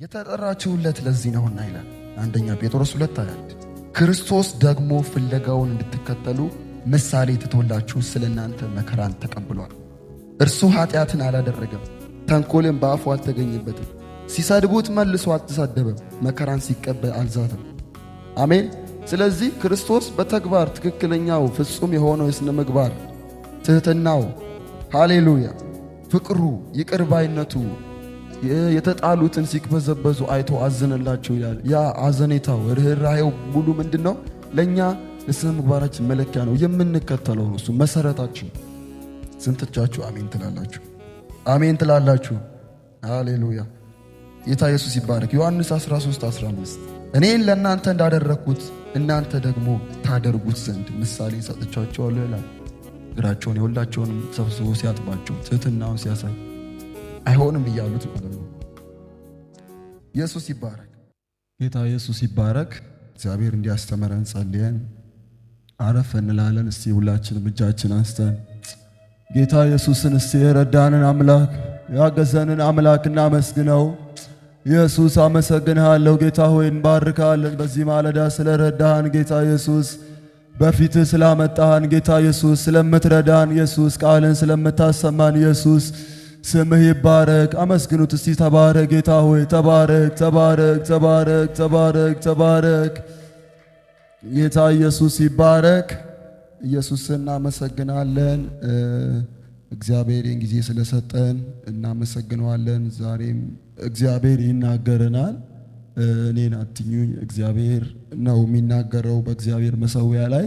የተጠራችሁለት ለዚህ ነውና ይላል አንደኛ ጴጥሮስ 2:21። ክርስቶስ ደግሞ ፍለጋውን እንድትከተሉ ምሳሌ ትቶላችሁ ስለ እናንተ መከራን ተቀብሏል። እርሱ ኃጢአትን አላደረገም፣ ተንኮልም በአፉ አልተገኘበትም። ሲሰድቡት መልሶ አልተሳደበም፣ መከራን ሲቀበል አልዛተም። አሜን። ስለዚህ ክርስቶስ በተግባር ትክክለኛው ፍጹም የሆነው የሥነ ምግባር ትሕትናው፣ ሃሌሉያ፣ ፍቅሩ፣ ይቅር ባይነቱ የተጣሉትን ሲቅበዘበዙ አይቶ አዘነላቸው ይላል። ያ አዘኔታው ርኅራሄው ሙሉ ምንድን ነው? ለእኛ ለሥነ ምግባራችን መለኪያ ነው፣ የምንከተለው ነው። እሱ መሰረታችን። ስንቶቻችሁ አሜን ትላላችሁ? አሜን ትላላችሁ? ሃሌሉያ። ጌታ ኢየሱስ ይባረክ። ዮሐንስ 13:15 እኔን ለእናንተ እንዳደረግኩት እናንተ ደግሞ ታደርጉት ዘንድ ምሳሌ ሰጥቻችኋለሁ ይላል። እግራቸውን የሁላቸውንም ሰብስቦ ሲያጥባቸው ትሕትናውን ሲያሳይ አይሆንም እያሉት ማለት ነው። ኢየሱስ ይባረክ። ጌታ ኢየሱስ ይባረክ። እግዚአብሔር እንዲያስተምረን ጸልየን አረፍ እንላለን። እስቲ ሁላችንም እጃችን አንስተን ጌታ ኢየሱስን እስቲ የረዳንን አምላክ ያገዘንን አምላክ እናመስግነው። ኢየሱስ አመሰግንሃለሁ። ጌታ ሆይ እንባርካለን። በዚህ ማለዳ ስለረዳህን ጌታ ኢየሱስ፣ በፊትህ ስላመጣህን ጌታ ኢየሱስ፣ ስለምትረዳን ኢየሱስ፣ ቃልን ስለምታሰማን ኢየሱስ ስምህ ይባረክ። አመስግኑት እስቲ። ተባረክ ጌታ ሆይ ተባረክ፣ ተባረክ፣ ተባረክ፣ ተባረክ፣ ተባረክ። ጌታ ኢየሱስ ይባረክ። ኢየሱስን እናመሰግናለን። እግዚአብሔር ይህን ጊዜ ስለሰጠን እናመሰግነዋለን። ዛሬም እግዚአብሔር ይናገረናል። እኔን አትኙኝ፣ እግዚአብሔር ነው የሚናገረው። በእግዚአብሔር መሠዊያ ላይ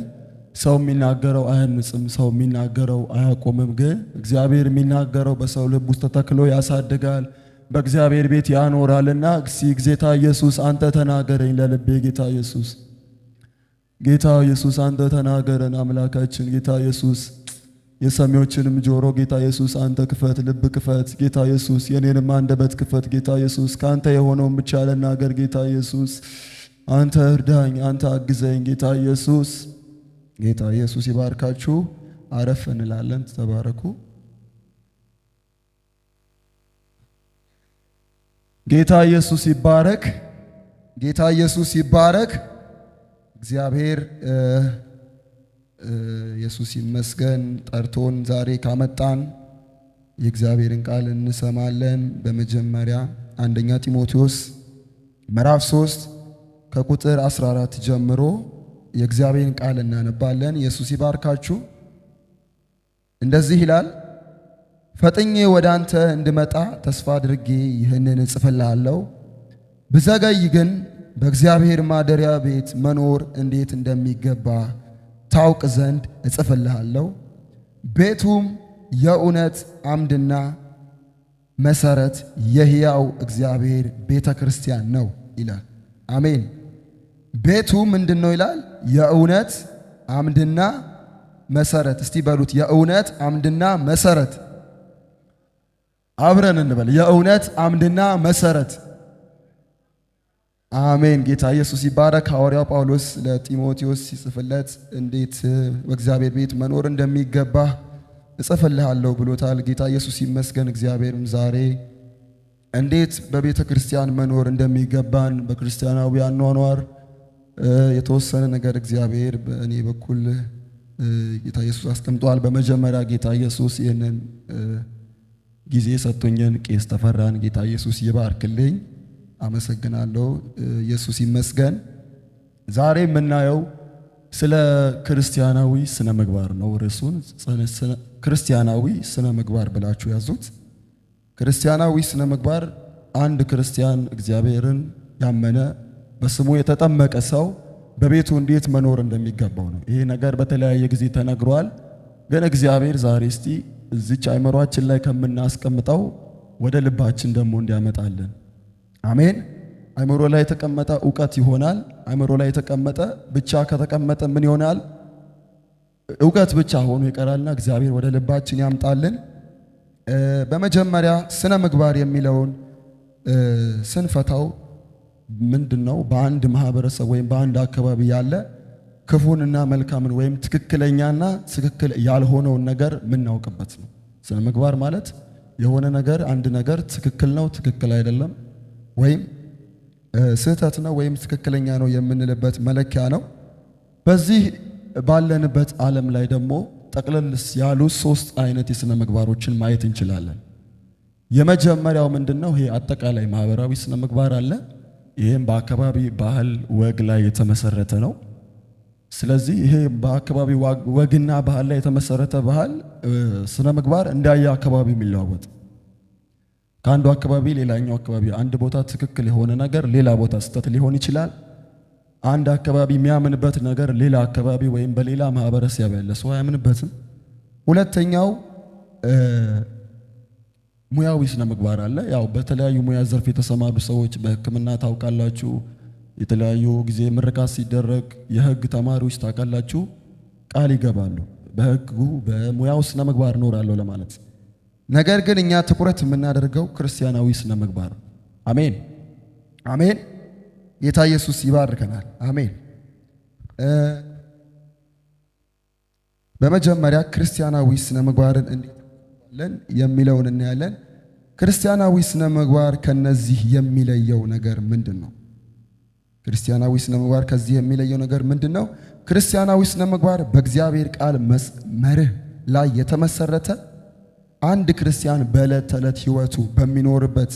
ሰው የሚናገረው አያንጽም፣ ሰው የሚናገረው አያቆምም። ግን እግዚአብሔር የሚናገረው በሰው ልብ ውስጥ ተተክሎ ያሳድጋል፣ በእግዚአብሔር ቤት ያኖራልና። እስቲ ጌታ ኢየሱስ አንተ ተናገረኝ ለልቤ። ጌታ ኢየሱስ፣ ጌታ ኢየሱስ አንተ ተናገረን አምላካችን። ጌታ ኢየሱስ የሰሚዎችንም ጆሮ ጌታ ኢየሱስ አንተ ክፈት፣ ልብ ክፈት ጌታ ኢየሱስ፣ የኔንም አንደበት ክፈት ጌታ ኢየሱስ፣ ከአንተ የሆነውን ብቻ ልናገር ጌታ ኢየሱስ፣ አንተ እርዳኝ፣ አንተ አግዘኝ ጌታ ኢየሱስ። ጌታ ኢየሱስ ይባርካችሁ። አረፍ እንላለን። ተባረኩ። ጌታ ኢየሱስ ይባረክ። ጌታ ኢየሱስ ይባረክ። እግዚአብሔር ኢየሱስ ይመስገን ጠርቶን ዛሬ ካመጣን የእግዚአብሔርን ቃል እንሰማለን። በመጀመሪያ አንደኛ ጢሞቴዎስ ምዕራፍ 3 ከቁጥር 14 ጀምሮ የእግዚአብሔርን ቃል እናነባለን። ኢየሱስ ይባርካችሁ። እንደዚህ ይላል፣ ፈጥኜ ወደ አንተ እንድመጣ ተስፋ አድርጌ ይህንን እጽፍልሃለሁ። ብዘገይ ግን በእግዚአብሔር ማደሪያ ቤት መኖር እንዴት እንደሚገባ ታውቅ ዘንድ እጽፍልሃለሁ። ቤቱም የእውነት አምድና መሰረት የሕያው እግዚአብሔር ቤተ ክርስቲያን ነው ይላል። አሜን። ቤቱ ምንድን ነው ይላል? የእውነት አምድና መሰረት። እስቲ በሉት የእውነት አምድና መሰረት። አብረን እንበል የእውነት አምድና መሰረት። አሜን። ጌታ ኢየሱስ ይባረክ። ሐዋርያው ጳውሎስ ለጢሞቴዎስ ሲጽፍለት እንዴት በእግዚአብሔር ቤት መኖር እንደሚገባ እጽፍልሃለሁ ብሎታል። ጌታ ኢየሱስ ይመስገን። እግዚአብሔርም ዛሬ እንዴት በቤተ ክርስቲያን መኖር እንደሚገባን በክርስቲያናዊ አኗኗር የተወሰነ ነገር እግዚአብሔር በእኔ በኩል ጌታ ኢየሱስ አስቀምጧል። በመጀመሪያ ጌታ ኢየሱስ ይህንን ጊዜ ሰጥቶኝን ቄስ ተፈራን ጌታ ኢየሱስ ይባርክልኝ። አመሰግናለሁ። ኢየሱስ ይመስገን። ዛሬ የምናየው ስለ ክርስቲያናዊ ስነ ምግባር ነው። ርዕሱን ክርስቲያናዊ ስነ ምግባር ብላችሁ ያዙት። ክርስቲያናዊ ስነ ምግባር አንድ ክርስቲያን እግዚአብሔርን ያመነ በስሙ የተጠመቀ ሰው በቤቱ እንዴት መኖር እንደሚገባው ነው። ይሄ ነገር በተለያየ ጊዜ ተነግሯል። ግን እግዚአብሔር ዛሬ እስቲ እዚች አይምሯችን ላይ ከምናስቀምጠው ወደ ልባችን ደግሞ እንዲያመጣልን አሜን። አይምሮ ላይ የተቀመጠ እውቀት ይሆናል። አይምሮ ላይ የተቀመጠ ብቻ ከተቀመጠ ምን ይሆናል? እውቀት ብቻ ሆኖ ይቀራልና እግዚአብሔር ወደ ልባችን ያምጣልን። በመጀመሪያ ስነ ምግባር የሚለውን ስንፈታው ምንድን ነው? በአንድ ማህበረሰብ ወይም በአንድ አካባቢ ያለ ክፉንና መልካምን ወይም ትክክለኛና ትክክል ያልሆነውን ነገር የምናውቅበት ነው። ስነ ምግባር ማለት የሆነ ነገር አንድ ነገር ትክክል ነው፣ ትክክል አይደለም ወይም ስህተት ነው ወይም ትክክለኛ ነው የምንልበት መለኪያ ነው። በዚህ ባለንበት ዓለም ላይ ደግሞ ጠቅለል ያሉ ሶስት አይነት የስነ ምግባሮችን ማየት እንችላለን። የመጀመሪያው ምንድነው? ይሄ አጠቃላይ ማህበራዊ ስነ ምግባር አለ። ይህም በአካባቢ ባህል፣ ወግ ላይ የተመሰረተ ነው። ስለዚህ ይሄ በአካባቢ ወግና ባህል ላይ የተመሰረተ ባህል ስነ ምግባር እንዳየ አካባቢ የሚለዋወጥ፣ ከአንዱ አካባቢ ሌላኛው አካባቢ አንድ ቦታ ትክክል የሆነ ነገር ሌላ ቦታ ስህተት ሊሆን ይችላል። አንድ አካባቢ የሚያምንበት ነገር ሌላ አካባቢ ወይም በሌላ ማህበረሰብ ያለ ሰው አያምንበትም። ሁለተኛው ሙያዊ ስነ ምግባር አለ። ያው በተለያዩ ሙያ ዘርፍ የተሰማሩ ሰዎች በሕክምና ታውቃላችሁ፣ የተለያዩ ጊዜ ምርቃት ሲደረግ የህግ ተማሪዎች ታውቃላችሁ፣ ቃል ይገባሉ በህጉ በሙያው ስነ ምግባር እኖራለሁ ለማለት። ነገር ግን እኛ ትኩረት የምናደርገው ክርስቲያናዊ ስነ ምግባር። አሜን። አሜን። ጌታ ኢየሱስ ይባርከናል። አሜን። በመጀመሪያ ክርስቲያናዊ ስነ ምግባርን እንዴት እንለዋለን የሚለውን እናያለን። ክርስቲያናዊ ስነ ምግባር ከነዚህ የሚለየው ነገር ምንድን ነው? ክርስቲያናዊ ስነ ምግባር ከዚህ የሚለየው ነገር ምንድን ነው? ክርስቲያናዊ ስነ ምግባር በእግዚአብሔር ቃል መርህ ላይ የተመሰረተ፣ አንድ ክርስቲያን በዕለት ተዕለት ሕይወቱ በሚኖርበት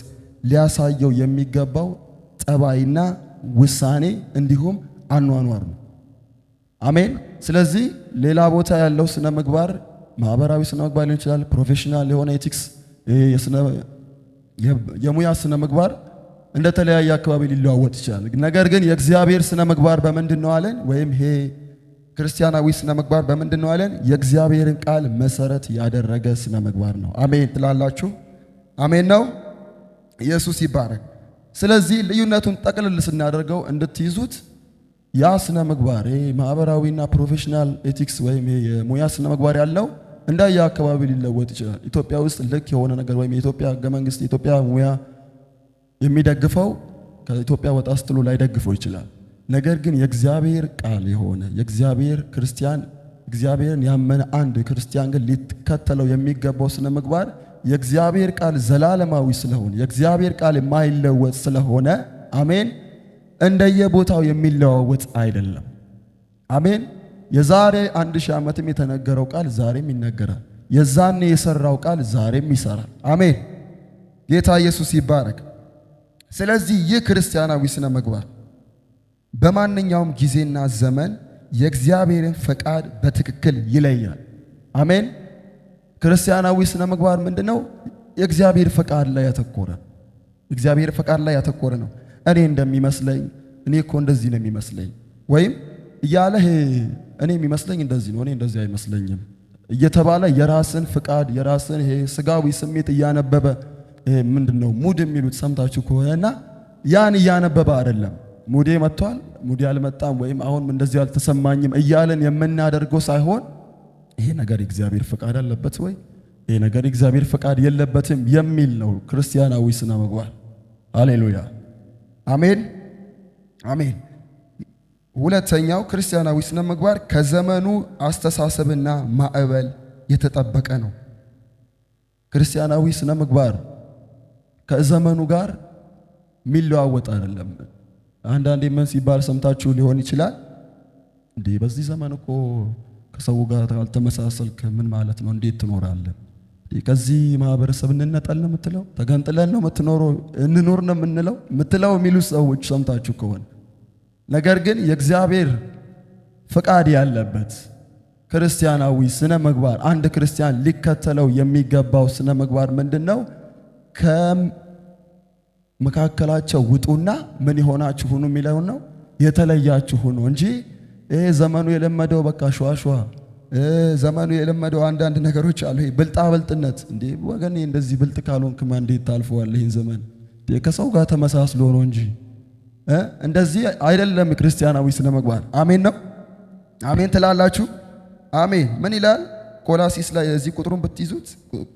ሊያሳየው የሚገባው ጠባይና ውሳኔ እንዲሁም አኗኗር ነው። አሜን። ስለዚህ ሌላ ቦታ ያለው ስነ ምግባር ማህበራዊ ስነ ምግባር ሊሆን ይችላል፣ professional የሆነ ethics፣ የሙያ ስነ ምግባር እንደተለያየ አካባቢ ሊለዋወጥ ይችላል። ነገር ግን የእግዚአብሔር ስነ ምግባር በምንድን ነው አለን? ወይም ይሄ ክርስቲያናዊ ስነ ምግባር በምንድን ነው አለን? የእግዚአብሔርን ቃል መሰረት ያደረገ ስነ ምግባር ነው። አሜን ትላላችሁ? አሜን ነው። ኢየሱስ ይባረክ። ስለዚህ ልዩነቱን ጠቅልል ስናደርገው እንድትይዙት፣ ያ ስነ ምግባር ይሄ ማህበራዊና professional ethics ወይም ይሄ የሙያ ስነ ምግባር ያለው እንደየ አካባቢ ሊለወጥ ይችላል። ኢትዮጵያ ውስጥ ልክ የሆነ ነገር ወይም የኢትዮጵያ ህገ መንግስት፣ የኢትዮጵያ ሙያ የሚደግፈው ከኢትዮጵያ ወጣ ስትሉ ላይደግፈው ይችላል። ነገር ግን የእግዚአብሔር ቃል የሆነ የእግዚአብሔር ክርስቲያን፣ እግዚአብሔርን ያመነ አንድ ክርስቲያን ግን ሊከተለው የሚገባው ስነ ምግባር የእግዚአብሔር ቃል ዘላለማዊ ስለሆነ፣ የእግዚአብሔር ቃል የማይለወጥ ስለሆነ፣ አሜን፣ እንደየቦታው የሚለዋወጥ አይደለም። አሜን። የዛሬ 1000 ዓመትም የተነገረው ቃል ዛሬም ይነገራል። የዛኔ የሰራው ቃል ዛሬም ይሰራል። አሜን። ጌታ ኢየሱስ ይባረክ። ስለዚህ ይህ ክርስቲያናዊ ስነ ምግባር በማንኛውም ጊዜና ዘመን የእግዚአብሔርን ፈቃድ በትክክል ይለያል። አሜን። ክርስቲያናዊ ስነ ምግባር ምንድነው? የእግዚአብሔር ፈቃድ ላይ ያተኮረ፣ እግዚአብሔር ፈቃድ ላይ ያተኮረ ነው። እኔ እንደሚመስለኝ፣ እኔ እኮ እንደዚህ ነው የሚመስለኝ ወይም እያለ፣ እኔ የሚመስለኝ እንደዚህ ነው፣ እኔ እንደዚህ አይመስለኝም እየተባለ የራስን ፍቃድ፣ የራስን ይሄ ስጋዊ ስሜት እያነበበ፣ ይሄ ምንድነው mood የሚሉት ሰምታችሁ ከሆነና ያን እያነበበ አይደለም። Mood ኤ መጥቷል፣ mood ኤ አልመጣም ወይም አሁን እንደዚህ አልተሰማኝም እያለን የምናደርገው ሳይሆን ይሄ ነገር የእግዚአብሔር ፍቃድ አለበት ወይ፣ ይሄ ነገር የእግዚአብሔር ፍቃድ የለበትም የሚል ነው ክርስቲያናዊ ስነ ምግባር። ሃሌሉያ። አሜን፣ አሜን። ሁለተኛው ክርስቲያናዊ ስነ ምግባር ከዘመኑ አስተሳሰብና ማዕበል የተጠበቀ ነው። ክርስቲያናዊ ስነ ምግባር ከዘመኑ ጋር የሚለዋወጥ አይደለም። አንዳንዴ ምን ሲባል ሰምታችሁ ሊሆን ይችላል። እንዴ፣ በዚህ ዘመን እኮ ከሰው ጋር ካልተመሳሰልክ ምን ማለት ነው? እንዴት ትኖራለህ? ከዚህ ማህበረሰብ እንነጠል ነው የምትለው? ተገንጥለን ነው የምትኖረው? እንኖር ነው የምንለው የምትለው የሚሉ ሰዎች ሰምታችሁ ከሆነ፣ ነገር ግን የእግዚአብሔር ፍቃድ ያለበት ክርስቲያናዊ ስነ ምግባር፣ አንድ ክርስቲያን ሊከተለው የሚገባው ስነ ምግባር ምንድን ነው? ከመካከላቸው ውጡና ምን የሆናችሁ ሁኑ የሚለውን ነው። የተለያችሁ ሁኑ እንጂ ይሄ ዘመኑ የለመደው በቃ ሸዋሸዋ፣ ዘመኑ የለመደው አንዳንድ ነገሮች አሉ። ይሄ ብልጣ ብልጥነት፣ እንዴ ወገኔ፣ እንደዚህ ብልጥ ካልሆንክማ እንዴት ታልፈዋለህ ይህን ዘመን? ከሰው ጋር ተመሳስሎ ነው እንጂ እንደዚህ አይደለም ክርስቲያናዊ ስነ ምግባር። አሜን ነው። አሜን ትላላችሁ? አሜን። ምን ይላል ቆላሲስ ላይ? እዚህ ቁጥሩን ብትይዙት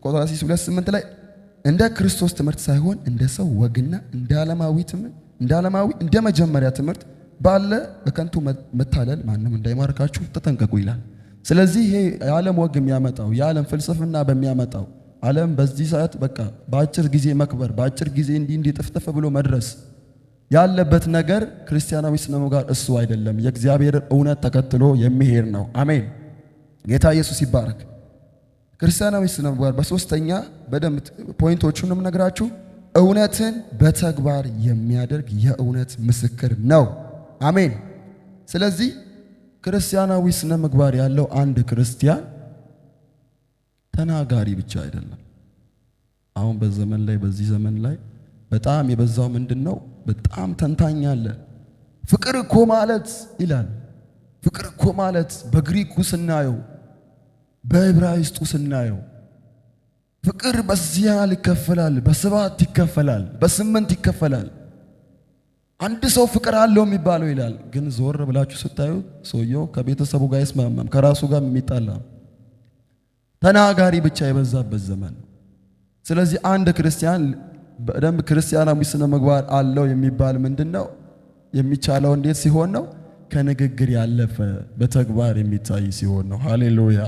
ቆላሲስ 2:8 ላይ እንደ ክርስቶስ ትምህርት ሳይሆን እንደ ሰው ወግና እንደ ዓለማዊ ትምህርት፣ እንደ ዓለማዊ እንደ መጀመሪያ ትምህርት ባለ በከንቱ መታለል ማንም እንዳይማርካችሁ ተጠንቀቁ ይላል። ስለዚህ ይሄ የዓለም ወግ የሚያመጣው፣ የዓለም ፍልስፍና በሚያመጣው፣ ዓለም በዚህ ሰዓት በቃ በአጭር ጊዜ መክበር፣ በአጭር ጊዜ እንዲህ እንዲህ ጥፍጥፍ ብሎ መድረስ ያለበት ነገር ክርስቲያናዊ ስነ ምግባር እሱ አይደለም። የእግዚአብሔርን እውነት ተከትሎ የሚሄድ ነው። አሜን። ጌታ ኢየሱስ ይባረክ። ክርስቲያናዊ ስነ ምግባር በሶስተኛ በደንብ point ኦቹንም ነግራችሁ እውነትን በተግባር የሚያደርግ የእውነት ምስክር ነው። አሜን። ስለዚህ ክርስቲያናዊ ስነ ምግባር ያለው አንድ ክርስቲያን ተናጋሪ ብቻ አይደለም። አሁን በዘመን ላይ በዚህ ዘመን ላይ በጣም የበዛው ምንድን ነው? በጣም ተንታኝ አለ። ፍቅር እኮ ማለት ይላል። ፍቅር እኮ ማለት በግሪኩ ስናየው፣ በዕብራይስጡ ስናየው ፍቅር በዚህ ያህል ይከፈላል፣ በሰባት ይከፈላል፣ በስምንት ይከፈላል። አንድ ሰው ፍቅር አለው የሚባለው ይላል። ግን ዞር ብላችሁ ስታዩ ሰውየው ከቤተሰቡ ጋር አይስማማም፣ ከራሱ ጋር የሚጣላ ተናጋሪ ብቻ የበዛበት ዘመን ነው። ስለዚህ አንድ ክርስቲያን በደንብ ክርስቲያናዊ ስነ ምግባር አለው የሚባል ምንድን ነው የሚቻለው? እንዴት ሲሆን ነው? ከንግግር ያለፈ በተግባር የሚታይ ሲሆን ነው። ሃሌሉያ!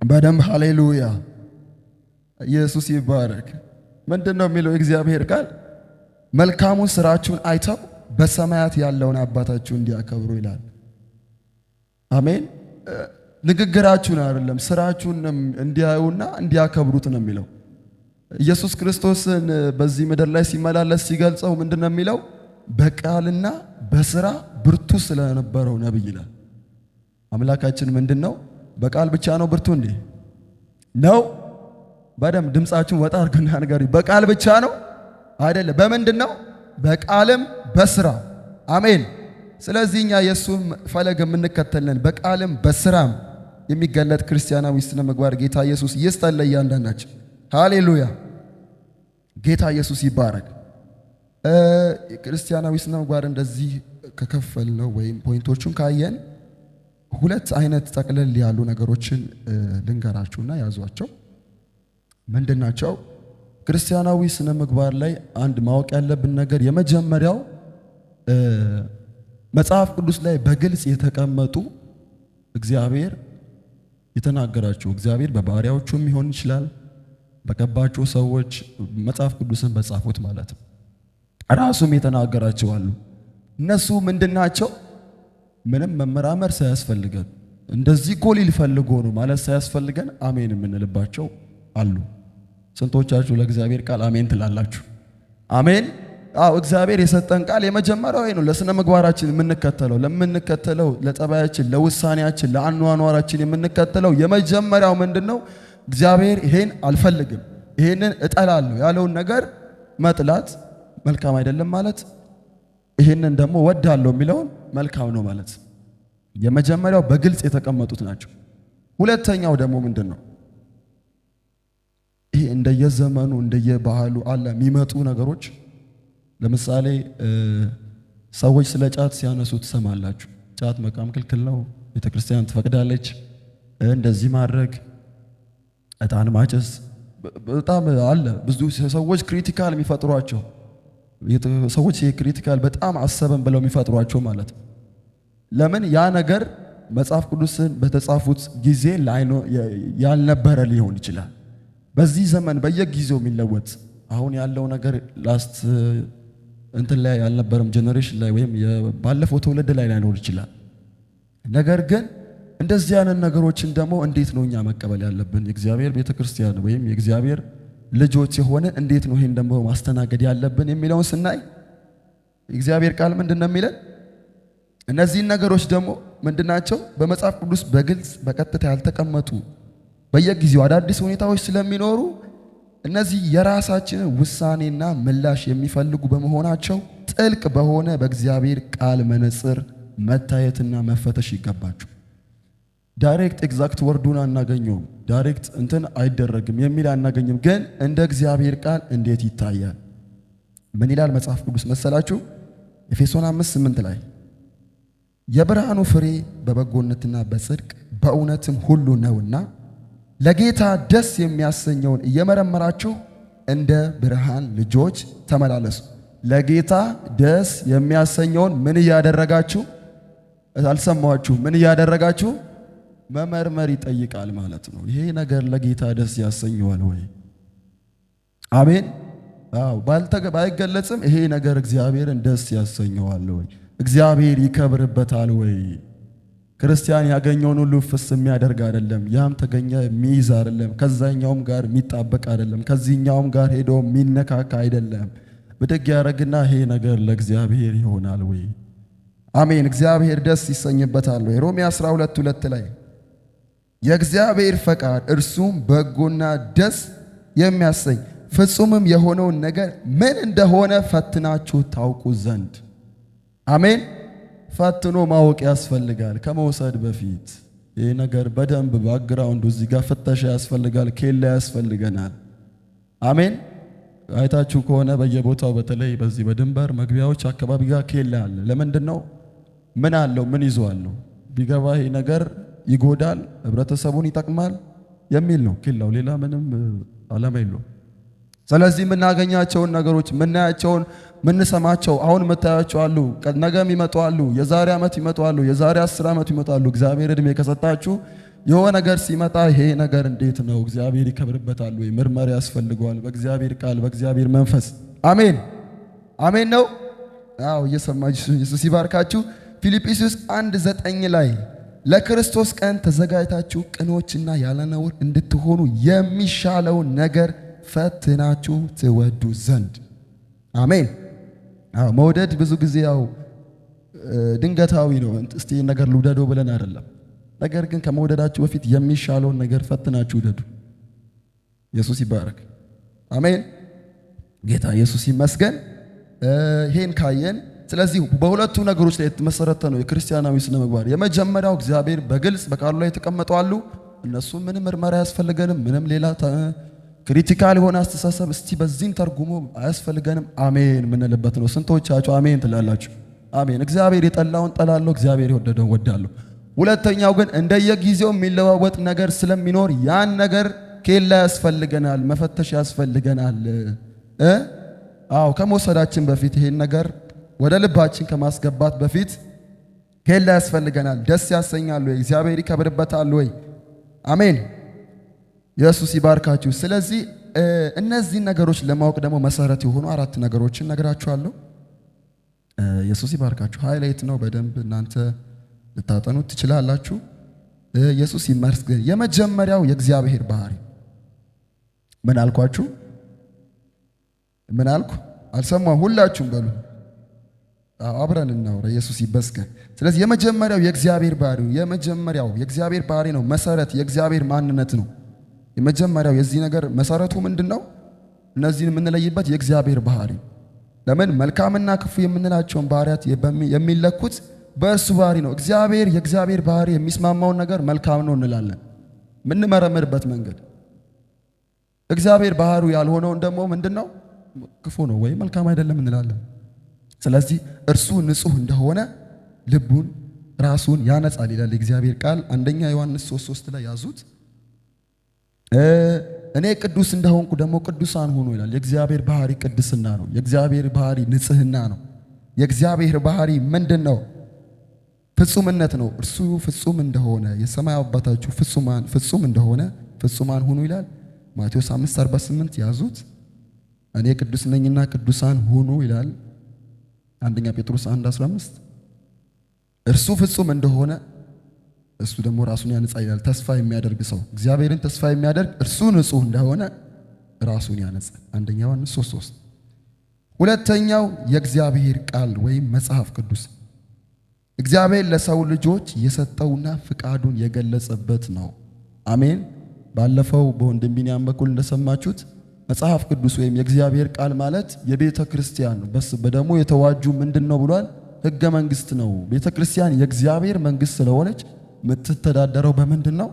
በደንብ ሃሌሉያ! ኢየሱስ ይባረክ። ምንድን ነው የሚለው እግዚአብሔር ቃል? መልካሙን ስራችሁን አይተው በሰማያት ያለውን አባታችሁ እንዲያከብሩ ይላል። አሜን። ንግግራችሁን አይደለም ስራችሁን እንዲያዩና እንዲያከብሩት ነው የሚለው። ኢየሱስ ክርስቶስን በዚህ ምድር ላይ ሲመላለስ ሲገልጸው ምንድን ነው የሚለው? በቃልና በስራ ብርቱ ስለነበረው ነብይ ይላል። አምላካችን ምንድን ነው? በቃል ብቻ ነው ብርቱ እንዴ? ነው? በደንብ ድምፃችሁን ወጣ አድርጉና ንገሩኝ። በቃል ብቻ ነው አይደለም። በምንድን ነው? በቃልም በስራ። አሜን። ስለዚህ እኛ የእሱም ፈለግ የምንከተልን በቃልም በስራም የሚገለጥ ክርስቲያናዊ ስነ ምግባር ጌታ ኢየሱስ ይስጠን ለእያንዳንዳችን። ሃሌሉያ። ጌታ ኢየሱስ ይባረክ። ክርስቲያናዊ ስነ ምግባር እንደዚህ ከከፈልነው ወይም point ኦቹን ካየን ሁለት አይነት ጠቅለል ያሉ ነገሮችን ልንገራችሁና ያዟቸው። ምንድን ናቸው? ክርስቲያናዊ ስነ ምግባር ላይ አንድ ማወቅ ያለብን ነገር የመጀመሪያው መጽሐፍ ቅዱስ ላይ በግልጽ የተቀመጡ እግዚአብሔር የተናገራቸው፣ እግዚአብሔር በባሪያዎቹም ሊሆን ይችላል፣ በቀባቸው ሰዎች፣ መጽሐፍ ቅዱስን በጻፉት ማለት ነው። ራሱም የተናገራቸው አሉ። እነሱ ምንድናቸው? ምንም መመራመር ሳያስፈልገን፣ እንደዚህ እኮ ሊል ፈልጎ ነው ማለት ሳያስፈልገን አሜን የምንልባቸው አሉ። ስንቶቻችሁ ለእግዚአብሔር ቃል አሜን ትላላችሁ? አሜን። አዎ፣ እግዚአብሔር የሰጠን ቃል የመጀመሪያው ነው። ለስነ ምግባራችን የምንከተለው፣ ለምንከተለው፣ ለጸባያችን፣ ለውሳኔያችን፣ ለአኗኗራችን የምንከተለው የመጀመሪያው ምንድነው? እግዚአብሔር ይሄን አልፈልግም፣ ይሄንን እጠላለሁ ያለውን ነገር መጥላት መልካም አይደለም ማለት፣ ይሄንን ደግሞ ወዳለሁ የሚለውን መልካም ነው ማለት የመጀመሪያው በግልጽ የተቀመጡት ናቸው። ሁለተኛው ደግሞ ምንድን ነው? ይሄ እንደየዘመኑ እንደየባህሉ አለ የሚመጡ ነገሮች። ለምሳሌ ሰዎች ስለ ጫት ሲያነሱ ትሰማላችሁ። ጫት መቃም ክልክል ነው፣ ቤተክርስቲያን ትፈቅዳለች። እንደዚህ ማድረግ፣ ዕጣን ማጨስ በጣም አለ። ብዙ ሰዎች critical የሚፈጥሯቸው፣ ሰዎች critical በጣም አሰበን ብለው የሚፈጥሯቸው ማለት ነው። ለምን ያ ነገር መጽሐፍ ቅዱስን በተጻፉት ጊዜ ያልነበረ ሊሆን ይችላል። በዚህ ዘመን በየጊዜው የሚለወጥ አሁን ያለው ነገር last እንትን ላይ ያልነበረም generation ላይ ወይም ባለፈው ትውልድ ላይ ላይኖር ይችላል። ነገር ግን እንደዚህ አይነት ነገሮችን ደግሞ እንዴት ነው እኛ መቀበል ያለብን? የእግዚአብሔር ቤተክርስቲያን ወይም የእግዚአብሔር ልጆች የሆነ እንዴት ነው ይሄን ደግሞ ማስተናገድ ያለብን የሚለውን ስናይ የእግዚአብሔር ቃል ምንድን ነው የሚለን? እነዚህን ነገሮች ደግሞ ምንድናቸው? በመጽሐፍ ቅዱስ በግልጽ በቀጥታ ያልተቀመጡ፣ በየጊዜው አዳዲስ ሁኔታዎች ስለሚኖሩ እነዚህ የራሳችንን ውሳኔና ምላሽ የሚፈልጉ በመሆናቸው ጥልቅ በሆነ በእግዚአብሔር ቃል መነጽር መታየትና መፈተሽ ይገባቸው። Direct exact word ኡን አናገኘውም። Direct እንትን አይደረግም የሚል አናገኝም። ግን እንደ እግዚአብሔር ቃል እንዴት ይታያል? ምን ይላል መጽሐፍ ቅዱስ መሰላችሁ? ኤፌሶን 5:8 ላይ የብርሃኑ ፍሬ በበጎነትና በጽድቅ በእውነትም ሁሉ ነውና ለጌታ ደስ የሚያሰኘውን እየመረመራችሁ እንደ ብርሃን ልጆች ተመላለሱ። ለጌታ ደስ የሚያሰኘውን ምን እያደረጋችሁ? አልሰማችሁ? ምን እያደረጋችሁ? መመርመር ይጠይቃል ማለት ነው። ይሄ ነገር ለጌታ ደስ ያሰኘዋል ወይ? አሜን። አዎ ባይገለጽም ይሄ ነገር እግዚአብሔርን ደስ ያሰኘዋል ወይ? እግዚአብሔር ይከብርበታል ወይ? ክርስቲያን ያገኘውን ሁሉ ፍስ የሚያደርግ አይደለም። ያም ተገኘ የሚይዝ አይደለም። ከዛኛውም ጋር የሚጣበቅ አይደለም። ከዚህኛውም ጋር ሄዶ የሚነካካ አይደለም። ብድግ ያደረግና ይሄ ነገር ለእግዚአብሔር ይሆናል ወይ? አሜን። እግዚአብሔር ደስ ይሰኝበታል ወይ? ሮሜ 12:2 ላይ የእግዚአብሔር ፈቃድ እርሱም በጎና ደስ የሚያሰኝ ፍጹምም የሆነውን ነገር ምን እንደሆነ ፈትናችሁ ታውቁ ዘንድ። አሜን። ፈትኖ ማወቅ ያስፈልጋል። ከመውሰድ በፊት ይህ ነገር በደንብ background ኡ እዚህ ጋር ፍተሻ ያስፈልጋል፣ ኬላ ያስፈልገናል። አሜን። አይታችሁ ከሆነ በየቦታው በተለይ በዚህ በድንበር መግቢያዎች አካባቢ ጋር ኬላ አለ። ለምንድን ነው? ምን አለው? ምን ይዟለሁ? ቢገባ ይሄ ነገር ይጎዳል፣ ህብረተሰቡን ይጠቅማል የሚል ነው ኬላው። ሌላ ምንም ዓላማ የለውም። ስለዚህ የምናገኛቸውን ነገሮች የምናያቸውን፣ የምንሰማቸው አሁን የምታያቸው አሉ፣ ነገም ይመጡ አሉ፣ የዛሬ ዓመት ይመጡ አሉ፣ የዛሬ 10 ዓመት ይመጡ አሉ። እግዚአብሔር እድሜ ከሰጣችሁ የሆነ ነገር ሲመጣ ይሄ ነገር እንዴት ነው፣ እግዚአብሔር ይከብርበታል ወይ? ምርመራ ያስፈልገዋል። በእግዚአብሔር ቃል፣ በእግዚአብሔር መንፈስ። አሜን አሜን ነው። አዎ እየሰማችሁ ኢየሱስ ይባርካችሁ። ፊልጵስዩስ 1:9 ላይ ለክርስቶስ ቀን ተዘጋጅታችሁ ቅኖችና ያለ ነውር እንድትሆኑ የሚሻለውን ነገር ፈትናችሁ ትወዱ ዘንድ። አሜን። አዎ መውደድ ብዙ ጊዜ ያው ድንገታዊ ነው። እስቲ ነገር ልውደደው ብለን አይደለም። ነገር ግን ከመውደዳችሁ በፊት የሚሻለውን ነገር ፈትናችሁ ውደዱ። ኢየሱስ ይባረክ። አሜን። ጌታ ኢየሱስ ይመስገን። ይሄን ካየን ስለዚህ በሁለቱ ነገሮች ላይ የተመሰረተ ነው የክርስቲያናዊ ስነ ምግባር። የመጀመሪያው እግዚአብሔር በግልጽ በቃሉ ላይ የተቀመጡ አሉ። እነሱ ምንም ምርመራ አያስፈልገንም። ምንም ሌላ critical የሆነ አስተሳሰብ እስቲ በዚህን ተርጉሞ አያስፈልገንም። አሜን የምንልበት ነው። ስንቶቻችሁ አሜን ትላላችሁ? አሜን። እግዚአብሔር የጠላውን ጠላለሁ፣ እግዚአብሔር የወደደውን ወዳለሁ። ሁለተኛው ግን እንደየጊዜው የሚለዋወጥ ነገር ስለሚኖር ያን ነገር ኬላ ያስፈልገናል፣ መፈተሽ ያስፈልገናል። አዎ ከመውሰዳችን በፊት ይሄን ነገር ወደ ልባችን ከማስገባት በፊት ኬላ ያስፈልገናል። ደስ ያሰኛል ወይ? እግዚአብሔር ይከብርበታል ወይ? አሜን። ኢየሱስ ይባርካችሁ። ስለዚህ እነዚህን ነገሮች ለማወቅ ደግሞ መሰረት የሆኑ አራት ነገሮችን ነግራችኋለሁ። ኢየሱስ ይባርካችሁ። Highlight ነው፣ በደንብ እናንተ ልታጠኑት ትችላላችሁ። ኢየሱስ ይመስገን። የመጀመሪያው የእግዚአብሔር ባህሪ ምን አልኳችሁ? ምን አልኩ? አልሰማሁም። ሁላችሁም በሉ አብረን እናውራ። ኢየሱስ ይመስገን። ስለዚህ የመጀመሪያው የእግዚአብሔር ባህሪ የመጀመሪያው የእግዚአብሔር ባህሪ ነው፣ መሰረት የእግዚአብሔር ማንነት ነው። የመጀመሪያው የዚህ ነገር መሰረቱ ምንድን ነው? እነዚህን የምንለይበት የእግዚአብሔር ባህሪ። ለምን መልካምና ክፉ የምንላቸውን ባህሪያት የሚለኩት በእርሱ ባህሪ ነው። እግዚአብሔር የእግዚአብሔር ባህሪ የሚስማማውን ነገር መልካም ነው እንላለን፣ የምንመረምርበት መንገድ። እግዚአብሔር ባህሪው ያልሆነውን ደግሞ ምንድን ነው? ክፉ ነው ወይም መልካም አይደለም እንላለን። ስለዚህ እርሱ ንጹሕ እንደሆነ ልቡን ራሱን ያነጻል ይላል የእግዚአብሔር ቃል። አንደኛ ዮሐንስ 3:3 ላይ ያዙት። እኔ ቅዱስ እንደሆንኩ ደግሞ ቅዱሳን ሁኑ ይላል። የእግዚአብሔር ባህሪ ቅድስና ነው። የእግዚአብሔር ባህሪ ንጽህና ነው። የእግዚአብሔር ባህሪ ምንድን ነው? ፍጹምነት ነው። እርሱ ፍጹም እንደሆነ የሰማይ አባታችሁ ፍጹም እንደሆነ ፍጹማን ሁኑ ይላል። ማቴዎስ 5:48 ያዙት። እኔ ቅዱስ ነኝና ቅዱሳን ሁኑ ይላል። አንደኛ ጴጥሮስ 1:15 እርሱ ፍጹም እንደሆነ እሱ ደግሞ ራሱን ያነጻ ይላል። ተስፋ የሚያደርግ ሰው እግዚአብሔርን ተስፋ የሚያደርግ እርሱ ንጹሕ እንደሆነ ራሱን ያነጻል። አንደኛ ዮሐንስ 3:3። ሁለተኛው የእግዚአብሔር ቃል ወይም መጽሐፍ ቅዱስ እግዚአብሔር ለሰው ልጆች የሰጠውና ፍቃዱን የገለጸበት ነው። አሜን። ባለፈው በወንድም ቢንያም በኩል እንደሰማችሁት መጽሐፍ ቅዱስ ወይም የእግዚአብሔር ቃል ማለት የቤተ ክርስቲያን በደሙ የተዋጁ ምንድን ነው ብሏል? ሕገ መንግስት ነው። ቤተ ክርስቲያን የእግዚአብሔር መንግስት ስለሆነች የምትተዳደረው በምንድን ነው?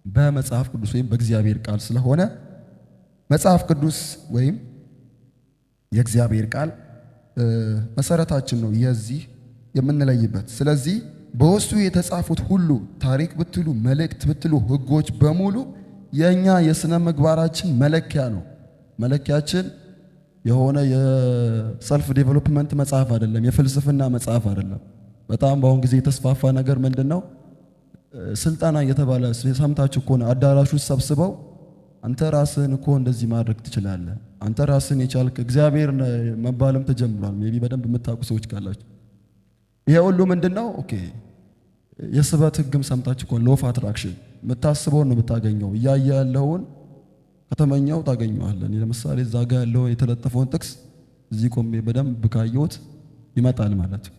በመጽሐፍ ቅዱስ ወይም በእግዚአብሔር ቃል ስለሆነ መጽሐፍ ቅዱስ ወይም የእግዚአብሔር ቃል መሰረታችን ነው የዚህ የምንለይበት። ስለዚህ በውስጡ የተጻፉት ሁሉ ታሪክ ብትሉ፣ መልእክት ብትሉ፣ ሕጎች በሙሉ የኛ የስነ ምግባራችን መለኪያ ነው። መለኪያችን የሆነ የ self development መጽሐፍ አይደለም፣ የፍልስፍና መጽሐፍ አይደለም። በጣም በአሁን ጊዜ የተስፋፋ ነገር ምንድን ነው? ስልጠና እየተባለ ሰምታችሁ ከሆነ አዳራሹ ሰብስበው አንተ ራስህን እኮ እንደዚህ ማድረግ ትችላለህ፣ አንተ ራስህን የቻልክ እግዚአብሔር መባልም ተጀምሯል። Maybe በደንብ የምታውቁ ሰዎች ካላችሁ ይሄ ሁሉ ምንድነው? Okay፣ የስበት ህግም ሰምታችሁ ከሆነ law of attraction፣ የምታስበውን ነው የምታገኘው። እያየ ያለውን ከተመኘው ታገኘዋለህ። እኔ ለምሳሌ እዛ ጋ ያለው የተለጠፈውን ጥቅስ እዚህ ቆሜ በደንብ ካየሁት ይመጣል ማለት ነው።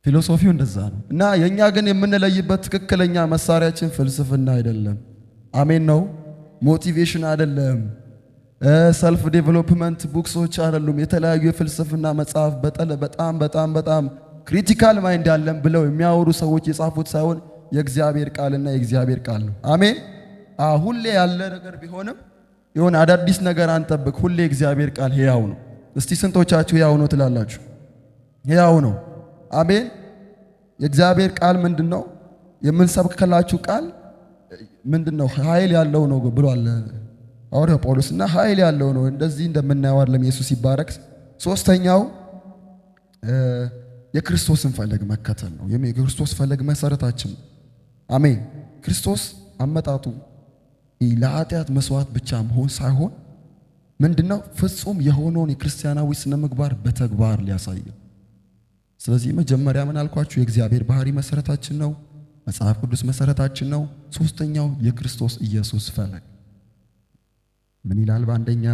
Philosophy ው እንደዛ ነው። እና የእኛ ግን የምንለይበት ትክክለኛ መሳሪያችን ፍልስፍና አይደለም። አሜን ነው። Motivation አይደለም። Self development books ኦች አይደሉም። የተለያዩ የፍልስፍና መጽሐፍ በጣም በጣም በጣም critical mind አለን ብለው የሚያወሩ ሰዎች የጻፉት ሳይሆን የእግዚአብሔር ቃልና የእግዚአብሔር ቃል ነው። አሜን። ሁሌ ያለ ነገር ቢሆንም የሆነ አዳዲስ ነገር አንጠብቅ። ሁሌ የእግዚአብሔር ቃል ሕያው ነው። እስቲ ስንቶቻችሁ ሕያው ነው ትላላችሁ? ሕያው ነው። አሜን። የእግዚአብሔር ቃል ምንድን ነው? የምንሰብክላችሁ ቃል ምንድን ነው? ኃይል ያለው ነው ብሏል ሐዋርያው ጳውሎስ እና ኃይል ያለው ነው። እንደዚህ እንደምናየው አይደለም። ኢየሱስ ይባረክ። ሶስተኛው የክርስቶስን ፈለግ መከተል ነው። የክርስቶስ ፈለግ መሰረታችን። አሜን። ክርስቶስ አመጣጡ ለኃጢአት መስዋዕት ብቻ መሆን ሳይሆን ምንድነው? ፍጹም የሆነውን የክርስቲያናዊ ስነ ምግባር በተግባር ሊያሳይ። ስለዚህ መጀመሪያ ምን አልኳችሁ? የእግዚአብሔር ባህሪ መሰረታችን ነው። መጽሐፍ ቅዱስ መሰረታችን ነው። ሶስተኛው የክርስቶስ ኢየሱስ ፈለግ ምን ይላል? በአንደኛ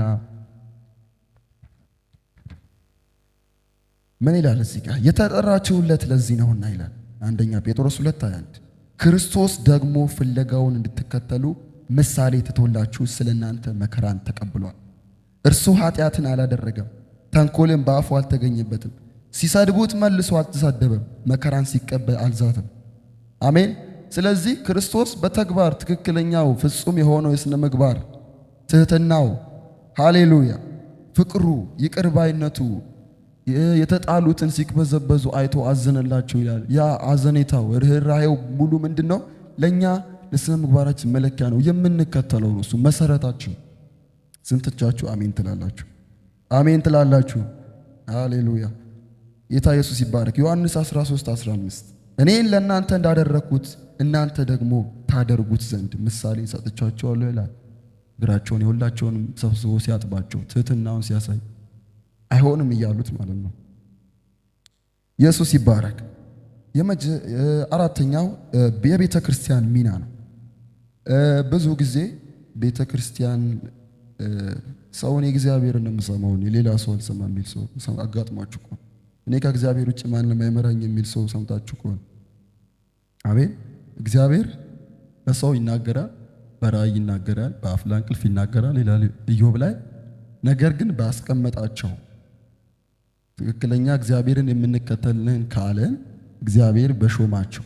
ምን ይላል እዚህ ጋር? የተጠራችሁለት ለዚህ ነውና ይላል። አንደኛ ጴጥሮስ 2:21 ክርስቶስ ደግሞ ፍለጋውን እንድትከተሉ ምሳሌ ትቶላችሁ ስለ እናንተ መከራን ተቀብሏል። እርሱ ኃጢአትን አላደረገም፣ ተንኮልም በአፉ አልተገኘበትም። ሲሰድቡት መልሶ አልተሳደበም፣ መከራን ሲቀበል አልዛተም። አሜን። ስለዚህ ክርስቶስ በተግባር ትክክለኛው ፍጹም የሆነው የሥነ ምግባር ትህትናው፣ ሃሌሉያ፣ ፍቅሩ፣ ይቅር ባይነቱ፣ የተጣሉትን ሲቅበዘበዙ አይቶ አዘነላቸው ይላል። ያ አዘኔታው ርኅራሄው ሙሉ ምንድን ነው? ለእኛ ለስነ ምግባራችን መለኪያ ነው፣ የምንከተለው ነው። እሱ መሰረታችን። ስንቶቻችሁ አሜን ትላላችሁ? አሜን ትላላችሁ? ሃሌሉያ፣ ጌታ ኢየሱስ ይባረክ። ዮሐንስ 13:15 እኔን ለእናንተ እንዳደረግኩት እናንተ ደግሞ ታደርጉት ዘንድ ምሳሌ ሰጥቻችኋለሁ ይላል። እግራቸውን የሁላቸውንም ሰብስቦ ሲያጥባቸው ትህትናውን ሲያሳይ አይሆንም እያሉት ማለት ነው። ኢየሱስ ይባረክ። አራተኛው የቤተ ክርስቲያን ሚና ነው። ብዙ ጊዜ ቤተ ክርስቲያን ሰውን የእግዚአብሔርን ነው የምሰማው ሌላ ሰው አልሰማ የሚል ሰው አጋጥሟችሁ ከሆነ፣ እኔ ከእግዚአብሔር ውጭ ማንም አይመራኝ የሚል ሰው ሰምታችሁ ከሆነ፣ አሜን። እግዚአብሔር ለሰው ይናገራል፣ በራእይ ይናገራል፣ በአፍላ እንቅልፍ ይናገራል ይላል ኢዮብ ላይ። ነገር ግን ባስቀመጣቸው ትክክለኛ እግዚአብሔርን የምንከተልን ካለን እግዚአብሔር በሾማቸው፣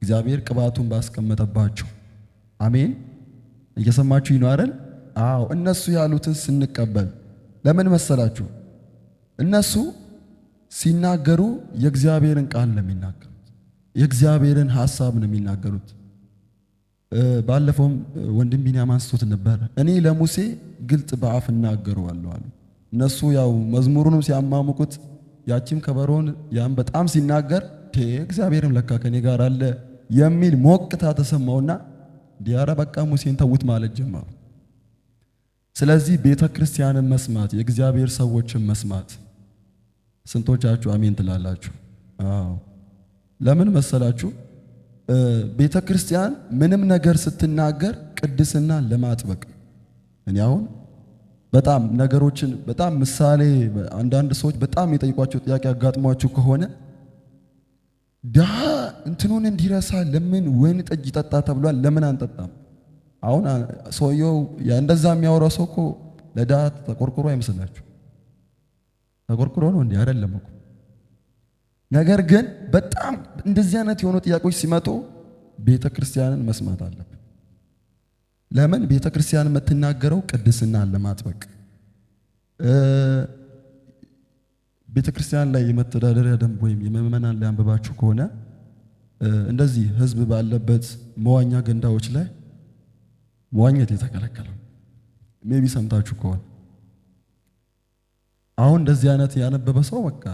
እግዚአብሔር ቅባቱን ባስቀመጠባቸው፣ አሜን። እየሰማችሁ ነው አይደል? አዎ፣ እነሱ ያሉትን ስንቀበል ለምን መሰላችሁ? እነሱ ሲናገሩ የእግዚአብሔርን ቃል ነው የሚናገሩት፣ የእግዚአብሔርን ሐሳብ ነው የሚናገሩት። ባለፈውም ወንድም ቢንያም አንስቶት ነበር። እኔ ለሙሴ ግልጥ በአፍ እናገረዋለሁ አሉ። እነሱ ያው መዝሙሩንም ሲያማሙቁት ያቺም ከበሮን ያም በጣም ሲናገር እግዚአብሔርም ለካ ከኔ ጋር አለ የሚል ሞቅታ ተሰማውና ዲያራ በቃ ሙሴን ተውት ማለት ጀመሩ። ስለዚህ ቤተ ክርስቲያንን መስማት፣ የእግዚአብሔር ሰዎችን መስማት፣ ስንቶቻችሁ አሜን ትላላችሁ? አዎ። ለምን መሰላችሁ? ቤተ ክርስቲያን ምንም ነገር ስትናገር ቅድስና ለማጥበቅ፣ እኔ አሁን በጣም ነገሮችን በጣም ምሳሌ አንዳንድ ሰዎች በጣም የጠይቋቸው ጥያቄ አጋጥሟችሁ ከሆነ ድሃ እንትኑን እንዲረሳ ለምን ወይን ጠጅ ጠጣ ተብሏል? ለምን አንጠጣም? አሁን ሰውየው እንደዛ የሚያወራው ሰው እኮ ለድሃ ተቆርቁሮ አይመስላችሁ? ተቆርቁሮ ነው እንዴ? አይደለም እኮ። ነገር ግን በጣም እንደዚህ አይነት የሆኑ ጥያቄዎች ሲመጡ ቤተ ክርስቲያንን መስማት አለብን። ለምን? ቤተ ክርስቲያን የምትናገረው ቅድስናን ለማጥበቅ፣ ቤተ ክርስቲያን ላይ የመተዳደሪያ ደንብ ወይም የምዕመናን ላይ አንብባችሁ ከሆነ እንደዚህ ህዝብ ባለበት መዋኛ ገንዳዎች ላይ መዋኘት የተከለከለው maybe ሰምታችሁ ከሆነ፣ አሁን እንደዚህ አይነት ያነበበ ሰው በቃ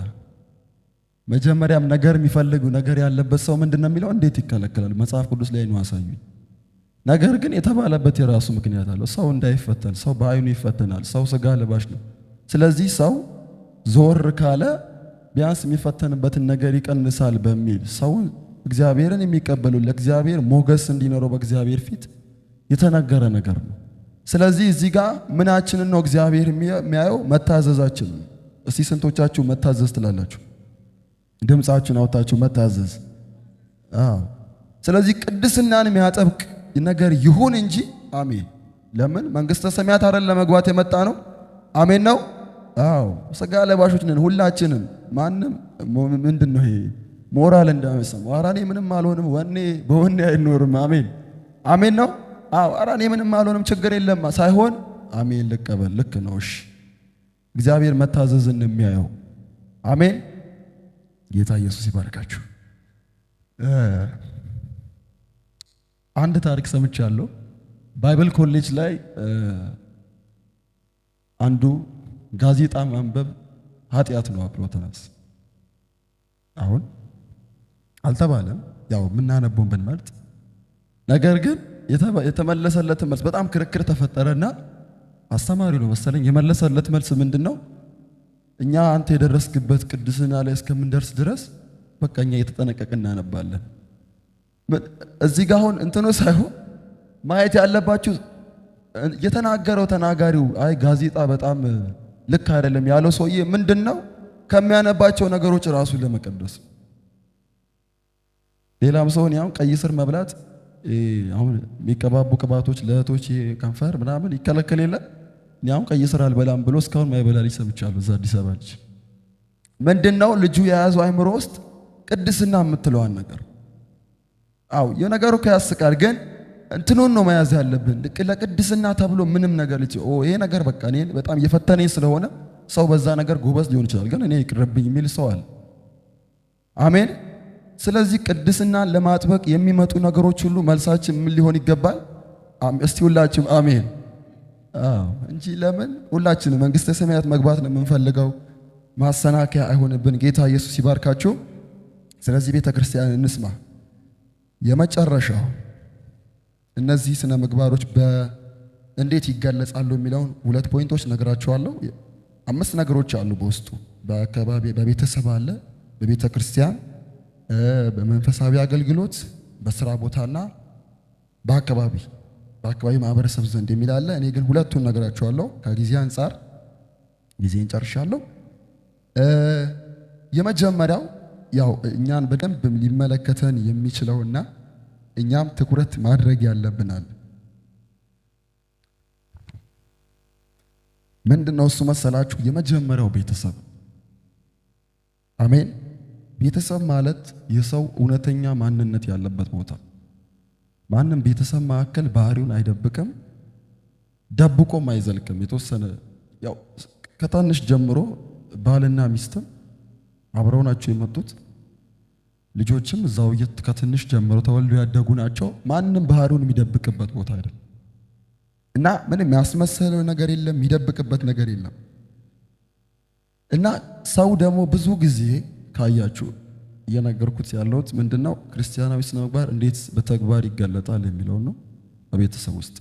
መጀመሪያም ነገር የሚፈልግ ነገር ያለበት ሰው ምንድን ነው የሚለው? እንዴት ይከለከላል? መጽሐፍ ቅዱስ ላይ ነው አሳዩኝ። ነገር ግን የተባለበት የራሱ ምክንያት አለው። ሰው እንዳይፈተን፣ ሰው በአይኑ ይፈተናል። ሰው ስጋ ለባሽ ነው። ስለዚህ ሰው ዞር ካለ ቢያንስ የሚፈተንበትን ነገር ይቀንሳል በሚል ሰውን እግዚአብሔርን የሚቀበሉ ለእግዚአብሔር ሞገስ እንዲኖረው በእግዚአብሔር ፊት የተነገረ ነገር ነው። ስለዚህ እዚህ ጋር ምናችንን ነው እግዚአብሔር የሚያየው? መታዘዛችንን። እስቲ ስንቶቻችሁ መታዘዝ ትላላችሁ? ድምፃችሁን አውጣችሁ መታዘዝ። አዎ። ስለዚህ ቅድስናን የሚያጠብቅ ነገር ይሁን እንጂ አሜን። ለምን መንግስተ ሰማያት አይደል ለመግባት የመጣ ነው? አሜን ነው። አዎ፣ ስጋ ለባሾች ነን ሁላችንም። ማንም ምንድን ነው ይሄ ሞራል እንዳይሰማው፣ ኧረ እኔ ምንም አልሆንም፣ ወኔ በወኔ አይኖርም። አሜን አሜን ነው። አዎ፣ ኧረ እኔ ምንም አልሆንም ችግር የለም ሳይሆን አሜን ልቀበል፣ ልክ ነው። እሺ፣ እግዚአብሔር መታዘዝን የሚያየው አሜን። ጌታ ኢየሱስ ይባርካችሁ። አንድ ታሪክ ሰምቻለሁ። Bible college ላይ አንዱ ጋዜጣ ማንበብ ኃጢአት ነው ብሎ ተነሳ። አሁን አልተባለም፣ ያው የምናነበውን ብንመርጥ፣ ነገር ግን የተመለሰለት መልስ በጣም ክርክር ተፈጠረና አስተማሪው ነው መሰለኝ የመለሰለት መልስ ምንድን ነው? እኛ አንተ የደረስክበት ቅድስና ላይ እስከምንደርስ ድረስ በቃ እኛ እየተጠነቀቅን እናነባለን። እዚህ ጋር አሁን እንትኑ ሳይሆን ማየት ያለባችሁ የተናገረው ተናጋሪው አይ ጋዜጣ በጣም ልክ አይደለም ያለው ሰውዬ ምንድን ነው ከሚያነባቸው ነገሮች ራሱን ለመቀደስ። ሌላም ሰውን ያው ቀይ ስር መብላት አሁን የሚቀባቡ ቅባቶች ለእህቶች ከንፈር ምናምን ይከለከል የለ እኔ አሁን ቀይ ስር አልበላም ብሎ እስካሁን ማይበላ ልጅ ሰምቻለሁ። እዛ አዲስ አበባ ልጅ ምንድን ነው ልጁ የያዘው አይምሮ ውስጥ ቅድስና የምትለዋን ነገር። አው የነገሩ ያስቃል፣ ግን እንትኑን ነው መያዝ ያለብን። ለቅድስና ተብሎ ምንም ነገር ልጅ ይሄ ነገር በቃ እኔን በጣም እየፈተነኝ ስለሆነ ሰው በዛ ነገር ጎበዝ ሊሆን ይችላል፣ ግን እኔ ይቅርብኝ የሚል ሰው አለ። አሜን። ስለዚህ ቅድስናን ለማጥበቅ የሚመጡ ነገሮች ሁሉ መልሳችን ምን ሊሆን ይገባል? እስቲ ሁላችሁም አሜን። አዎ፣ እንጂ ለምን ሁላችንም መንግስተ ሰማያት መግባት ነው የምንፈልገው። ማሰናከያ አይሆንብን። ጌታ ኢየሱስ ይባርካችሁ። ስለዚህ ቤተ ክርስቲያን እንስማ። የመጨረሻው እነዚህ ስነ ምግባሮች እንዴት ይገለጻሉ የሚለውን ሁለት point ኦች ነግራችኋለሁ። አምስት ነገሮች አሉ በውስጡ። በአካባቢ፣ በቤተሰብ አለ፣ በቤተ ክርስቲያን፣ በመንፈሳዊ አገልግሎት፣ በስራ ቦታና በአካባቢ ማህበረሰብ ዘንድ የሚል አለ። እኔ ግን ሁለቱን ነግራችኋለሁ። ከጊዜ አንጻር ጊዜን ጨርሻለሁ። የመጀመሪያው ያው እኛን በደንብ ሊመለከተን የሚችለውና እኛም ትኩረት ማድረግ ያለብናል። ምንድነው እሱ መሰላችሁ? የመጀመሪያው ቤተሰብ። አሜን። ቤተሰብ ማለት የሰው እውነተኛ ማንነት ያለበት ቦታ። ማንም ቤተሰብ መካከል ባህሪውን አይደብቅም፣ ደብቆም አይዘልቅም። የተወሰነ ያው ከታንሽ ጀምሮ ባልና ሚስትም አብረው ናቸው የመጡት። ልጆችም እዛው ከትንሽ ጀምሮ ተወልዶ ያደጉ ናቸው። ማንም ባህሪውን የሚደብቅበት ቦታ አይደለም እና ምንም ያስመሰለው ነገር የለም፣ የሚደብቅበት ነገር የለም። እና ሰው ደግሞ ብዙ ጊዜ ካያችሁ እየነገርኩት ያለሁት ምንድነው ክርስቲያናዊ ስነ ምግባር እንዴት በተግባር ይገለጣል የሚለውን ነው በቤተሰብ ውስጥ።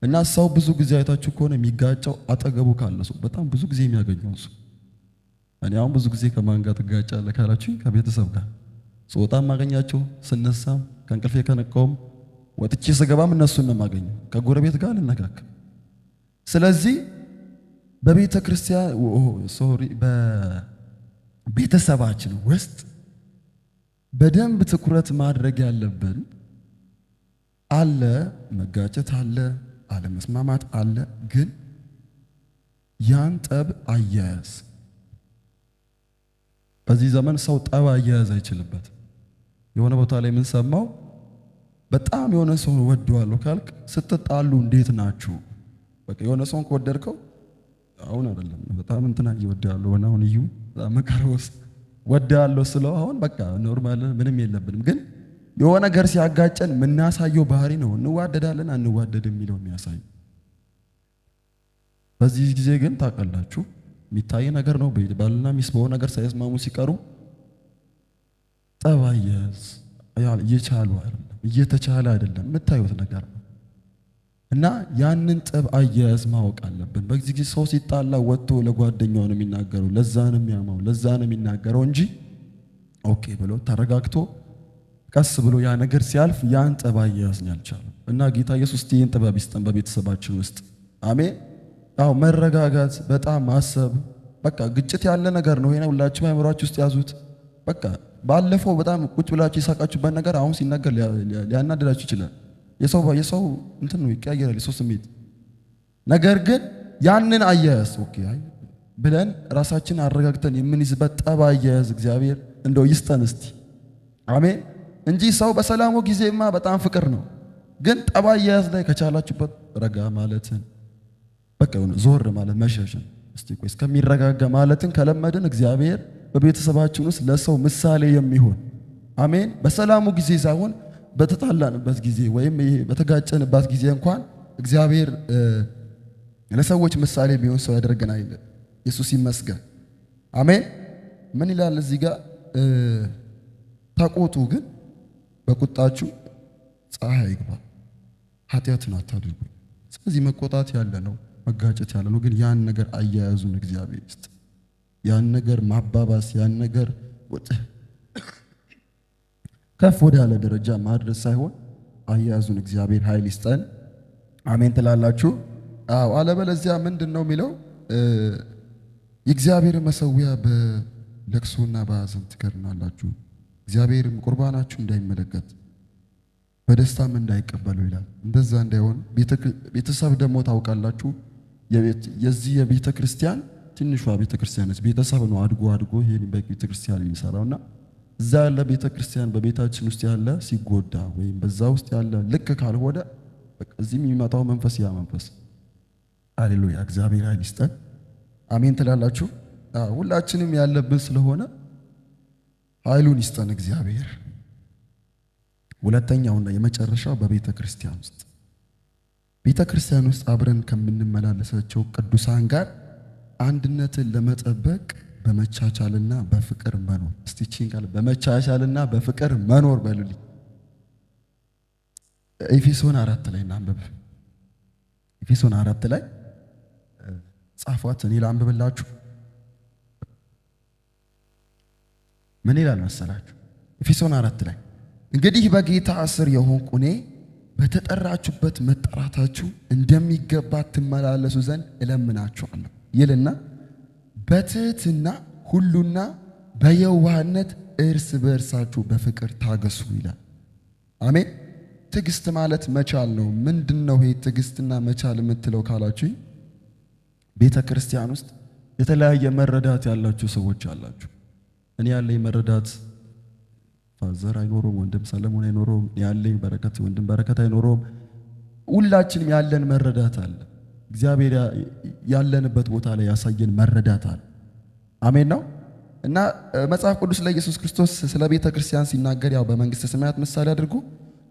እና ሰው ብዙ ጊዜ አይታችሁ ከሆነ የሚጋጨው አጠገቡ ካለ ሰው በጣም ብዙ ጊዜ የሚያገኘው ሰው። እኔ አሁን ብዙ ጊዜ ከማን ጋር ትጋጫለህ ካላችሁኝ ከቤተሰብ ጋር ስወጣም ማገኛቸው፣ ስነሳም፣ ከእንቅልፌ ከነቃውም፣ ወጥቼ ስገባም እነሱን ነው የማገኘው። ከጎረቤት ጋር አልነካከም። ስለዚህ በቤተ ክርስቲያን sorry በቤተሰባችን ውስጥ በደንብ ትኩረት ማድረግ ያለብን አለ፣ መጋጨት አለ፣ አለመስማማት አለ። ግን ያን ጠብ አያያዝ በዚህ ዘመን ሰው ጠብ አያያዝ አይችልበት። የሆነ ቦታ ላይ የምንሰማው በጣም የሆነ ሰውን ወደዋለሁ ካልክ ስትጣሉ እንዴት ናችሁ? በቃ የሆነ ሰውን ከወደድከው አሁን አይደለም በጣም እንትና እወደዋለሁ አሁን እዩ በጣም መቀረውስ ወደዋለሁ ስለው አሁን በቃ normal ምንም የለብንም። ግን የሆነ ነገር ሲያጋጨን የምናሳየው ባህሪ ነው እንዋደዳለን አንዋደድም የሚለው የሚያሳየው። በዚህ ጊዜ ግን ታውቃላችሁ የሚታይ ነገር ነው። ባልና ሚስት በሆነ ነገር ሳይስማሙ ሲቀሩ ጠብ አያያዝ እየቻሉ አይደለም፣ እየተቻለ አይደለም። የምታዩት ነገር ነው። እና ያንን ጠብ አያያዝ ማወቅ አለብን። በዚህ ጊዜ ሰው ሲጣላ ወጥቶ ለጓደኛው ነው የሚናገረው፣ ለዛ ነው የሚያማው፣ ለዛ ነው የሚናገረው እንጂ okay ብሎ ተረጋግቶ ቀስ ብሎ ያ ነገር ሲያልፍ ያን ጠብ አያያዝ ነው ያልቻለው። እና ጌታ ኢየሱስ ይህን ጥበብ ይስጠን በቤተሰባችን ውስጥ። አሜን። አዎ መረጋጋት፣ በጣም ማሰብ። በቃ ግጭት ያለ ነገር ነው። ይሄን ሁላችሁም አእምሯችሁ ውስጥ ያዙት። በቃ ባለፈው በጣም ቁጭ ብላችሁ የሳቃችሁበት ነገር አሁን ሲናገር ሊያናድዳችሁ ይችላል። የሰው እንትን ነው፣ ይቀያየራል የሰው ስሜት። ነገር ግን ያንን አያያዝ okay አይ ብለን ራሳችን አረጋግተን የምንይዝበት ጠብ አያያዝ እግዚአብሔር እንደው ይስጠን እስቲ። አሜን። እንጂ ሰው በሰላሙ ጊዜማ በጣም ፍቅር ነው። ግን ጠብ አያያዝ ላይ ከቻላችሁበት ረጋ ማለትን፣ በቃ የሆነ ዞር ማለት፣ መሸሽን፣ እስቲ ቆይ እስከሚረጋጋ ማለትን ከለመድን እግዚአብሔር በቤተሰባችን ውስጥ ለሰው ምሳሌ የሚሆን፣ አሜን፣ በሰላሙ ጊዜ ሳይሆን በተጣላንበት ጊዜ ወይም ይሄ በተጋጨንባት ጊዜ እንኳን እግዚአብሔር ለሰዎች ምሳሌ የሚሆን ሰው ያደርገናል። ኢየሱስ ይመስገን። አሜን። ምን ይላል እዚህ ጋር? ተቆጡ፣ ግን በቁጣችሁ ፀሐይ አይግባ፣ ኃጢአትን አታድርጉ። ስለዚህ መቆጣት ያለ ነው፣ መጋጨት ያለ ነው። ግን ያን ነገር አያያዙን እግዚአብሔር ይስጥ። ያን ነገር ማባባስ፣ ያን ነገር ከፍ ወዳለ ደረጃ ማድረስ ሳይሆን አያያዙን እግዚአብሔር ኃይል ይስጠን። አሜን ትላላችሁ? አዎ። አለበለዚያ ምንድን ነው የሚለው? የእግዚአብሔር መሰዊያ በለቅሶና በሐዘን ትከድናላችሁ፣ እግዚአብሔርም ቁርባናችሁ እንዳይመለከት በደስታም እንዳይቀበሉ ይላል። እንደዛ እንዳይሆን ቤተሰብ ደግሞ ታውቃላችሁ፣ የዚህ የቤተ ክርስቲያን ትንሿ ቤተ ክርስቲያን ነች። ቤተሰብ ነው አድጎ አድጎ ይሄን ቤተ ክርስቲያን የሚሰራውና እዛ ያለ ቤተ ክርስቲያን በቤታችን ውስጥ ያለ ሲጎዳ ወይም በዛ ውስጥ ያለ ልክ ካልሆነ በቃ እዚህ የሚመጣው መንፈስ ያ መንፈስ። ሃሌሉያ፣ እግዚአብሔር ኃይል ይስጠን። አሜን ትላላችሁ? ሁላችንም ያለብን ስለሆነ ኃይሉን ይስጠን እግዚአብሔር። ሁለተኛውና የመጨረሻው በቤተ ክርስቲያን ውስጥ፣ ቤተ ክርስቲያን ውስጥ አብረን ከምንመላለሳቸው ቅዱሳን ጋር አንድነትን ለመጠበቅ በመቻቻልና በፍቅር መኖር። እስቲ ይህችን ቃል በመቻቻልና በፍቅር መኖር በሉልኝ። ኤፌሶን 4 ላይ እናንብብ። ኤፌሶን 4 ላይ ጻፏት፣ እኔ ላንብብላችሁ። ምን ይላል መሰላችሁ? ኤፌሶን 4 ላይ እንግዲህ በጌታ እስር የሆንኩ እኔ በተጠራችሁበት መጠራታችሁ እንደሚገባ ትመላለሱ ዘንድ እለምናችኋለሁ ይልና በትህትና ሁሉና በየዋህነት እርስ በእርሳችሁ በፍቅር ታገሱ ይላል። አሜን። ትዕግስት ማለት መቻል ነው። ምንድነው ይሄ ትዕግስትና መቻል የምትለው ካላችሁ፣ ቤተ ክርስቲያን ውስጥ የተለያየ መረዳት ያላችሁ ሰዎች አላችሁ። እኔ ያለኝ መረዳት father አይኖረውም፣ ወንድም ሰለሞን አይኖረውም። እኔ ያለኝ በረከት ወንድም በረከት አይኖረውም። ሁላችንም ያለን መረዳት አለ። እግዚአብሔር ያለንበት ቦታ ላይ ያሳየን መረዳት አለ። አሜን ነው። እና መጽሐፍ ቅዱስ ላይ ኢየሱስ ክርስቶስ ስለ ቤተ ክርስቲያን ሲናገር ያው በመንግስተ ሰማያት ምሳሌ አድርጎ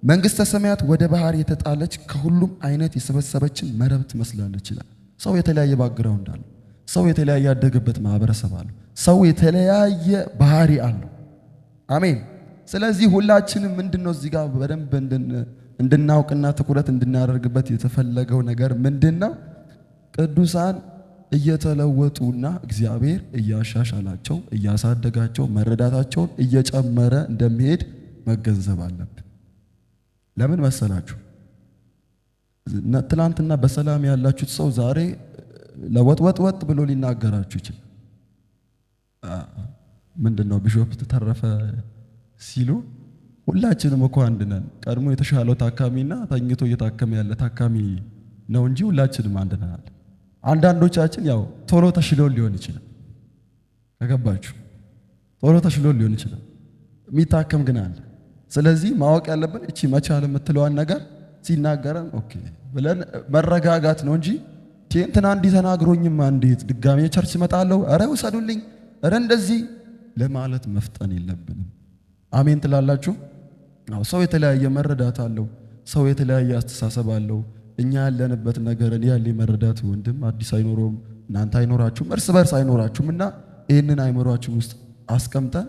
መንግስተ ሰማያት ወደ ባህር የተጣለች ከሁሉም አይነት የሰበሰበችን መረብ ትመስላለች ይላል። ሰው የተለያየ background አለው። ሰው የተለያየ ያደገበት ማህበረሰብ አለው። ሰው የተለያየ ባህሪ አለው። አሜን። ስለዚህ ሁላችንም ምንድነው እዚህ ጋር በደንብ እንድናውቅና ትኩረት እንድናደርግበት የተፈለገው ነገር ምንድነው? ቅዱሳን እየተለወጡና እግዚአብሔር እያሻሻላቸው እያሳደጋቸው መረዳታቸውን እየጨመረ እንደሚሄድ መገንዘብ አለብን። ለምን መሰላችሁ? ትላንትና በሰላም ያላችሁት ሰው ዛሬ ለወጥወጥወጥ ብሎ ሊናገራችሁ ይችላል። ምንድነው ቢሾፕ ተረፈ ሲሉ ሁላችንም እኮ አንድ ነን። ቀድሞ የተሻለው ታካሚና ተኝቶ እየታከመ ያለ ታካሚ ነው እንጂ ሁላችንም አንድ ነን አለ። አንዳንዶቻችን ያው ቶሎ ተሽሎን ሊሆን ይችላል። ከገባችሁ ቶሎ ተሽሎን ሊሆን ይችላል። የሚታከም ግን አለ። ስለዚህ ማወቅ ያለብን እቺ መቻል የምትለዋን ነገር ሲናገረን okay ብለን መረጋጋት ነው እንጂ እንትና እንዲህ ተናግሮኝማ እንዴት ድጋሜ church እመጣለሁ፣ ኧረ ውሰዱልኝ፣ ኧረ እንደዚህ ለማለት መፍጠን የለብንም። አሜን ትላላችሁ? አዎ፣ ሰው የተለያየ መረዳት አለው። ሰው የተለያየ አስተሳሰብ አለው። እኛ ያለንበት ነገር እኔ ያለኝ መረዳት ወንድም አዲስ አይኖረውም፣ እናንተ አይኖራችሁም፣ እርስ በርስ አይኖራችሁም። እና ይህንን አይምሯችን ውስጥ አስቀምጠን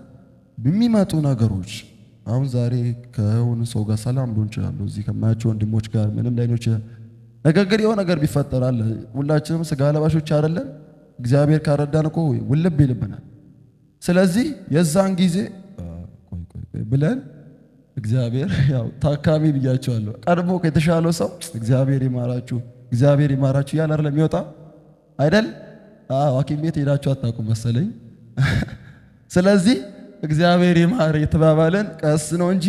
በሚመጡ ነገሮች አሁን ዛሬ ከሆነ ሰው ጋር ሰላም ልሆን እችላለሁ፣ እዚህ ከማያቸው ወንድሞች ጋር ምንም ላይኖር ይችላል። ነገር ግን የሆነ ነገር ቢፈጠር አለ፣ ሁላችንም ስጋ ለባሾች አይደለን? እግዚአብሔር ካረዳን እኮ ውልብ ይልብናል። ስለዚህ የዛን ጊዜ ቆይ ቆይ ቆይ ብለን እግዚአብሔር ያው ታካሚ ብያቸዋለሁ። ቀድሞ የተሻለው ሰው እግዚአብሔር ይማራችሁ፣ እግዚአብሔር ይማራችሁ እያለ አይደለም የሚወጣ አይደል? አዎ፣ ሐኪም ቤት ሄዳችሁ አታውቁም መሰለኝ። ስለዚህ እግዚአብሔር ይማር የተባባለን ቀስ ነው እንጂ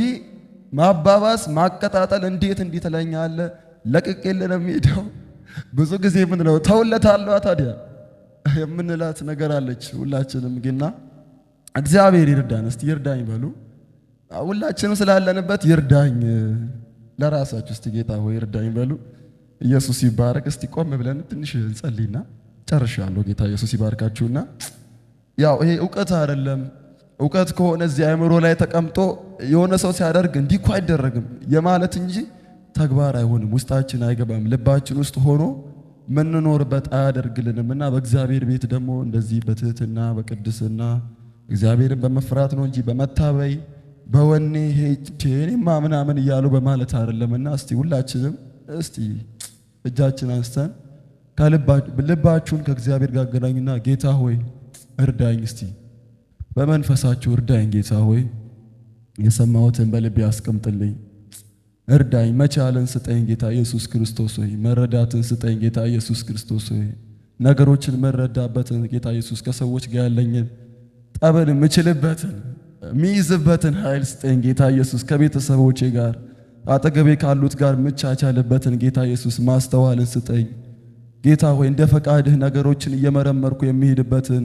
ማባባስ ማቀጣጠል እንዴት እንዲህ ትለኛለህ? ለቅቄልህ ነው የሚሄደው። ብዙ ጊዜ የምንለው ተውለታለሁ ታዲያ የምንላት ነገር አለች። ሁላችንም ግና እግዚአብሔር ይርዳን። እስቲ ይርዳኝ በሉ። ሁላችንም ስላለንበት ይርዳኝ። ለራሳችሁ እስቲ ጌታ ሆይ ይርዳኝ በሉ። ኢየሱስ ይባረክ። እስቲ ቆም ብለን ትንሽ እንጸልይና ጨርሻለሁ። ጌታ ኢየሱስ ይባርካችሁና ያው ይሄ እውቀት አይደለም። እውቀት ከሆነ እዚህ አእምሮ ላይ ተቀምጦ የሆነ ሰው ሲያደርግ እንዲህ እኮ አይደረግም የማለት እንጂ ተግባር አይሆንም። ውስጣችን አይገባም። ልባችን ውስጥ ሆኖ ምንኖርበት አያደርግልንም። እና በእግዚአብሔር ቤት ደግሞ እንደዚህ በትህትና በቅድስና እግዚአብሔርን በመፍራት ነው እንጂ በመታበይ በወኔ ሄጄ እኔማ ምናምን እያሉ በማለት አይደለምና እስቲ ሁላችንም እስቲ እጃችን አንስተን ልባችሁን ከእግዚአብሔር ጋር አገናኙና ጌታ ሆይ እርዳኝ፣ እስቲ በመንፈሳችሁ እርዳኝ፣ ጌታ ሆይ የሰማሁትን በልቤ አስቀምጥልኝ፣ እርዳኝ፣ መቻልን ስጠኝ ጌታ ኢየሱስ ክርስቶስ ሆይ፣ መረዳትን ስጠኝ ጌታ ኢየሱስ ክርስቶስ ሆይ፣ ነገሮችን መረዳበትን ጌታ ኢየሱስ፣ ከሰዎች ጋር ያለኝን ጠብን የምችልበትን የሚይዝበትን ኃይል ስጠኝ ጌታ ኢየሱስ፣ ከቤተሰቦቼ ጋር አጠገቤ ካሉት ጋር የምቻቻልበትን ጌታ ኢየሱስ ማስተዋልን ስጠኝ ጌታ ሆይ፣ እንደ ፈቃድህ ነገሮችን እየመረመርኩ የሚሄድበትን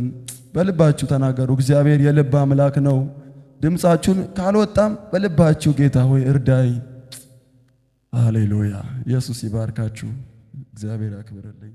በልባችሁ ተናገሩ። እግዚአብሔር የልብ አምላክ ነው። ድምፃችሁን ካልወጣም በልባችሁ ጌታ ሆይ እርዳኝ። ሃሌሉያ። ኢየሱስ ይባርካችሁ። እግዚአብሔር ያክብርልኝ።